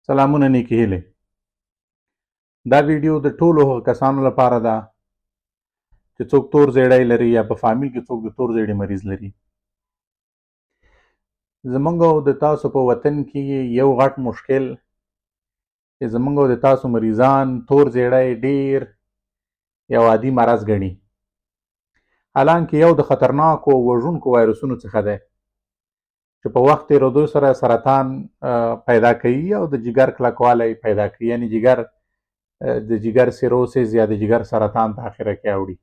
سلامونه نیکې هیلې. دا ویډیو د ټولو هغو کسانو لپاره ده چې څوک تور زیړی لري یا په فامیل کې څوک د تور زیړي مریض لري. زمونږ او د تاسو په وطن کې یو غټ مشکل چې زمونږ او د تاسو مریضان تور زیړی ډیر یو عادي مرض ګڼي، حالانکه یو د خطرناکو وژونکو وایرسونو څخه دی چې په وخت تېرېدو سره سرطان پیدا کوي او د جګر کلکوالی پیدا کوي، یعنی جګر د جګر سیروسیس یا د جګر سرطان ته اخره کې اوړي.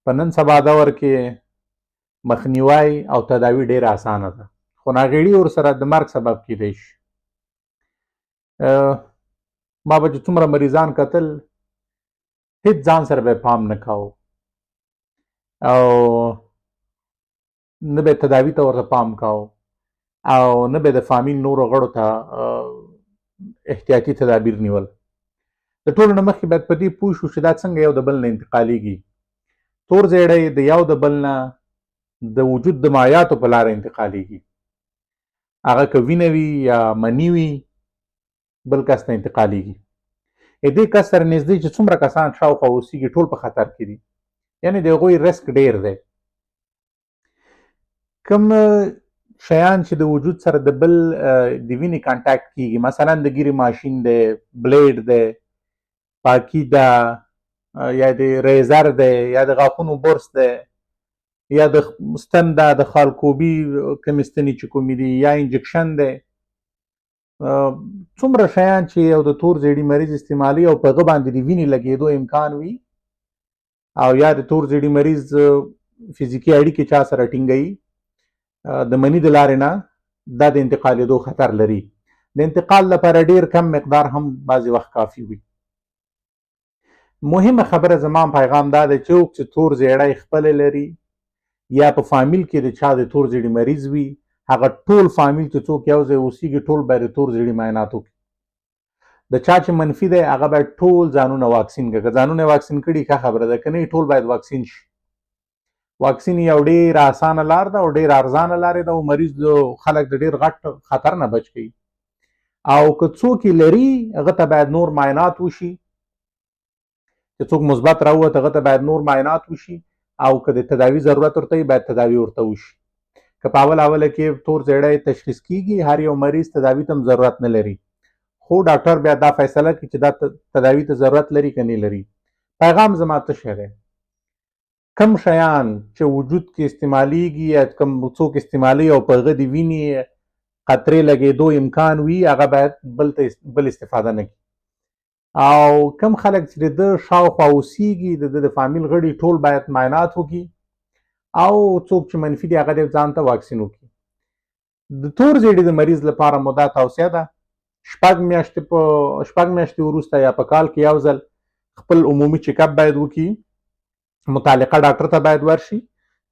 په نن سبا دور کې مخنیوی او تداوي ډېره اسانه ده، خو ناغېړي ورسره د مرګ سبب کېدای شي. ما به چې څومره مریضان کتل، هیڅ ځان سره به پام نه کاوه او نه به تداوي ته ورته پام کاوه او نه به د فامیل نورو غړو ته احتیاطي تدابیر نیول. د ټولو نه مخکې باید په دې پوه شو چې دا څنګه یو د بل نه انتقالیږي. تور زیړی د یو د بل نه د وجود د مایعاتو په لاره انتقالیږي، هغه که وینه وي یا مني وي بل کس ته انتقالیږي. دې کس سره نږدې چې څومره کسان شاوخوا اوسیږي ټول په خطر کې دي، یعنی د هغوی ریسک ډیر دی. کوم شیان چې د وجود سره د بل د وینې contact کیږي، مثلا د ګیرې ماشین دی، blade دی، پاکی ده، یا د razor دی، یا د غاښونو برس دی، یا د ستن ده، د خالکوبي کومې ستنې چې کومې دي، یا injection دی، څومره شیان چې یو د تور زیړي مریض استعمالي او په هغه باندې د وینې لګېدو امکان وي، او یا د تور زیړي مریض فزیکي اړیکې چا سره ټینګوي د مني د لارې نه، دا د انتقالېدو خطر لري. د انتقال لپاره ډیر کم مقدار هم بعضې وخت کافي وي. مهمه خبره زما پیغام دا دی چې څوک چې تور زیړی خپله لري یا په فامیل کې د چا د تور زیړي مریض وي، هغه ټول فامیل چې څوک یو ځای اوسیږي ټول باید د تور زیړي معاینات وکړي. د چا چې منفي دی هغه باید ټول ځانونه واکسین کړي. که ځانونه واکسین کړي ښه خبره ده، که نه ټول باید واکسین شي. واکسین یو ډېر اسانه لار ده او ډېر ارزانه لارې ده او مریض د خلک د ډېر غټ خطر نه بچ کوي. او که څوک یې لري هغه ته باید نور معاینات وشي، چې څوک مثبت راووت هغه ته باید نور معاینات وشي، او که د تداوي ضرورت ورته وي باید تداوي ورته وشي. که په اول اوله کې تور زیړی تشخیص کیږي، هر یو مریض تداوي ته هم ضرورت نه لري، خو ډاکټر بیا دا فیصله کوي چې دا تداوي ته ضرورت لري که نه لري. پیغام زما څه شی دی؟ کم شیان چې وجود کې استعمالیږي یا کم څوک استعمالوي او په هغه د وینې قطرې لګېدو امکان وي، هغه باید بل استفاده نه کړي. او کم خلک چې د ده شاوخوا اوسیږي، د ده د فامیل غړي ټول باید معاینات وکړي، او څوک چې منفي دي هغه دې ځان ته واکسین وکړي. د تور زیړي د مریض لپاره مو دا توصیه ده، شپږ میاشتې وروسته یا په کال کې یو ځل خپل عمومي چیک اپ باید وکړي، متعلقه ډاکټر ته باید ورشي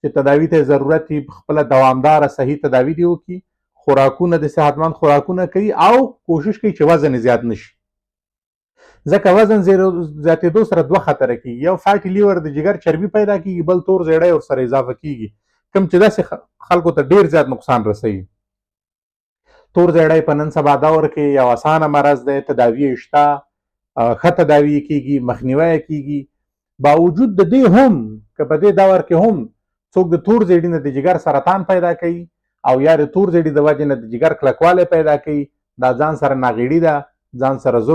چې تداوي ته ضرورت وي، خپله دوامداره صحیح تداوي دې وکړي، خوراکونه د صحتمند خوراکونه کوي، او کوشش کوي چې وزن یې زیات نه شي، ځکه وزن زیاتېدو سره دوه خطره کېږي، یو fatty liver د جګر چربي پیدا کېږي، بل تور زیړی ورسره اضافه کېږي، کوم چې داسې خلکو ته ډېر زیات نقصان رسوي. تور زیړی په نن سبا دور کې یو اسانه مرض دی، تداوي یې شته، ښه تداوي یې کېږي، مخنیوی یې کېږي. باوجود د دې هم که په دې دور کې هم څوک د تور زیړي نه د جګر سرطان پیدا کوي او یا د تور زیړي د وجې نه د جګر کلکوالی پیدا کوي، دا ځان سره ناغېړي ده، ځان سره ظلم.